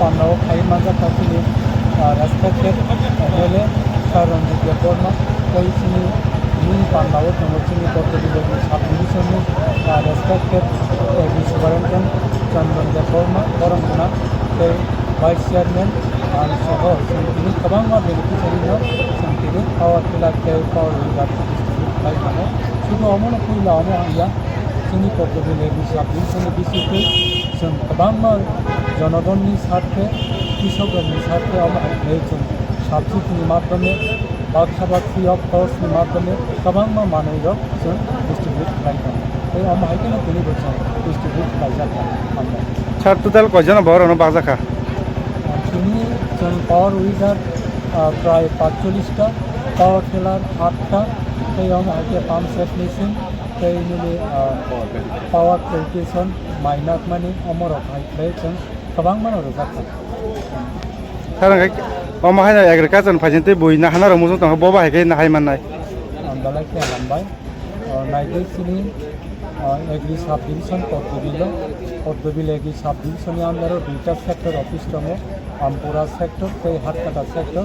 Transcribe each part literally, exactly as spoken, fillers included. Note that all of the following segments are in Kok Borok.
Pandao khai manjak kha chini, ah, respected M L A Sir Ranjit Debbarma, tei chini bini pandao tongo chini Kottodiloni sub division ni, ah, respected A D superintendent Chandan Debbarma, borok wngkha tei vice chairman, ang soho chwng tini kwbangma beneficiary no chwng tini power tiller tei power weeder distribute khlai tongo. Sudu omono puila omo hanya chini Kottodiloni sub division ni bisingtwi chwng kwbangma jonogonni sarthe, krishokrokni sarthe omo hai khlai chwng subsidy ni madhyome, baksa ba free of cost ni madhyome kwbangma manwirok chwng distribute khlai tongo. Tei omo hai kheno tini bo chwng distribute khlaijak kha. Sir, total koijon borok no bakjak kha? Tini chwng power weeder, ah, prai paitsollish ta, power tiller aat ta, tei omo hai khe pump set machine, tei nini, ah, power plantation mainak mani omorok hai khlai chwng kwbangma no rwjak kha. Sir, hwnkhe omo haino agriculture ni phaising tei bui nahana rok muchung tongkha, bo bahai khe nahai mannai. Ang belai khe hambai. O, naitwi chini, o, Agri Sub Division Potdobil o, Potdobil Agri Sub Division ni under o duita sector office tongo, Ampura sector tei Hatkata sector.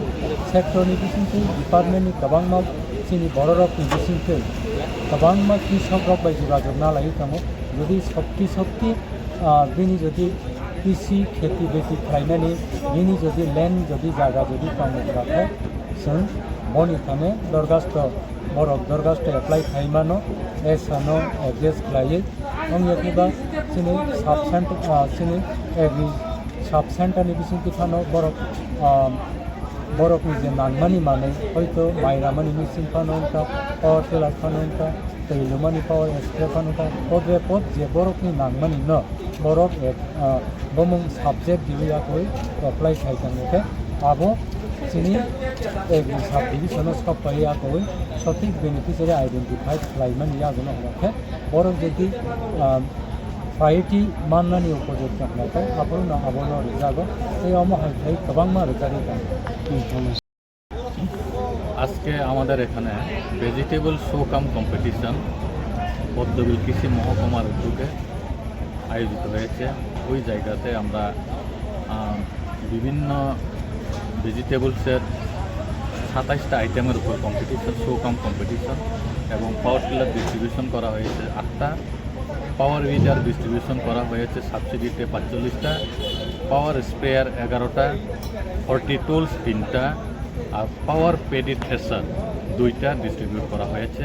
Sector ni bisingtwi department ni kwbangma chini bororok ni bisingtwi kwbangma krishok rok bai jogajog nalaiwi tongo. Jodi sokti sokti, ah, bini jodi kisi kheti beti khlainani, bini jodi land jodi jaga jodi tongmung khe, chwng boni thani dorgasto, borok dorgasto apply khai mano, esa no adjust khlaiwi. Wngya khe ba chini sub center, ah, chini agri sub center ni bisingtwi phano borok, ah, borokni je nangmani manwi, hoito mai ramani machine phano wngkha, power tiller phano wngkha, twi lumani power spray phano wngkha, podre pod je borokni nangmani no borok ek, ah, bomung subject diwi yakwi apply khai tongkhe abo chini agri sub division o sok pai yakwi sothik beneficiary identify khlaimani yaguno hwnkhe borok jodi, ah, priority mannani upojukta hwnkhe aphuru no abono rwjago tei omo hai khlai kwbangma rwjagwi tongo. আজকে আমাদের এখানে vegetable show কাম কম্পিটিশন পদ্মবিল কৃষি মহকুমার উদ্যোগে আয়োজিত হয়েছে। ওই জায়গাতে আমরা, আহ, বিভিন্ন ভেজিটেবলসের সাতাইশটা আইটেমের উপর কম্পিটিশন, শো কাম কম্পিটিশন এবং পাওয়ার টিলার ডিস্ট্রিবিউশন করা হয়েছে আটটা, পাওয়ার উইডার ডিস্ট্রিবিউশন করা হয়েছে সাবসিডিতে পাঁচচল্লিশটা, পাওয়ার স্প্রেয়ার এগারোটা, ফর্টি টুলস তিনটা, আর পাওয়ার পেডি থ্রেশার দুইটা ডিস্ট্রিবিউট করা হয়েছে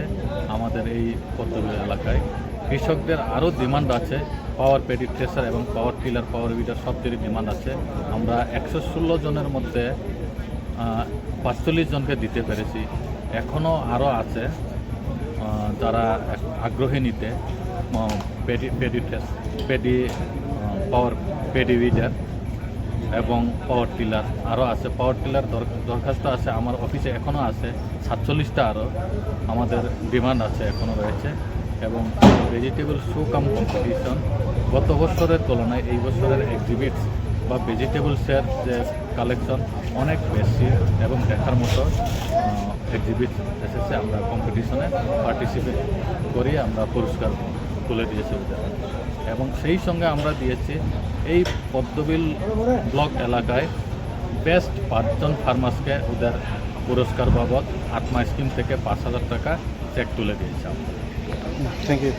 আমাদের এই পদ্মবিল এলাকায়। কৃষকদের আরও ডিমান্ড আছে, পাওয়ার পেডি থ্রেশার এবং পাওয়ার টিলার, পাওয়ার উইডার সবচেয়ে ডিমান্ড আছে। আমরা একশো ষোলো জনের মধ্যে, আহ, পাঁচচল্লিশ জনকে দিতে পেরেছি। এখনও আরও আছে, আহ, যারা এক-, আগ্রহী নিতে, আহ, পেডি, পেডি থ্রেশ-, পেডি, আহ, পাওয়ার পেডি উইডার এবং পাওয়ার টিলার আরও আছে। পাওয়ার টিলার দর-, দরখাস্ত আছে, আমার অফিসে এখনও আছে, সাতচল্লিশটা আরও আমাদের ডিমান্ড আছে, এখনও রয়েছে। এবং ভেজিটেবল শো কাম কম্পিটিশন গত বছরের তুলনায় এই বছরের এক্সিবিটস বা ভেজিটেবলসের যে কালেকশন অনেক বেশি এবং দেখার মতো, আহ, এক্সিবিট এসেছে। আমরা কম্পিটিশনে পার্টিসিপেট করি, আমরা পুরস্কার তুলে দিয়েছি ওদের। এবং সেই সঙ্গে আমরা দিয়েছি এই পদ্মবিল ব্লক এলাকায় বেস্ট পাঁচজন ফার্মার্সকে ওদের পুরস্কার বাবদ আত্মা স্কিম থেকে পাঁচ হাজার টাকা চেক তুলে দিয়েছি আমরা। Thank you.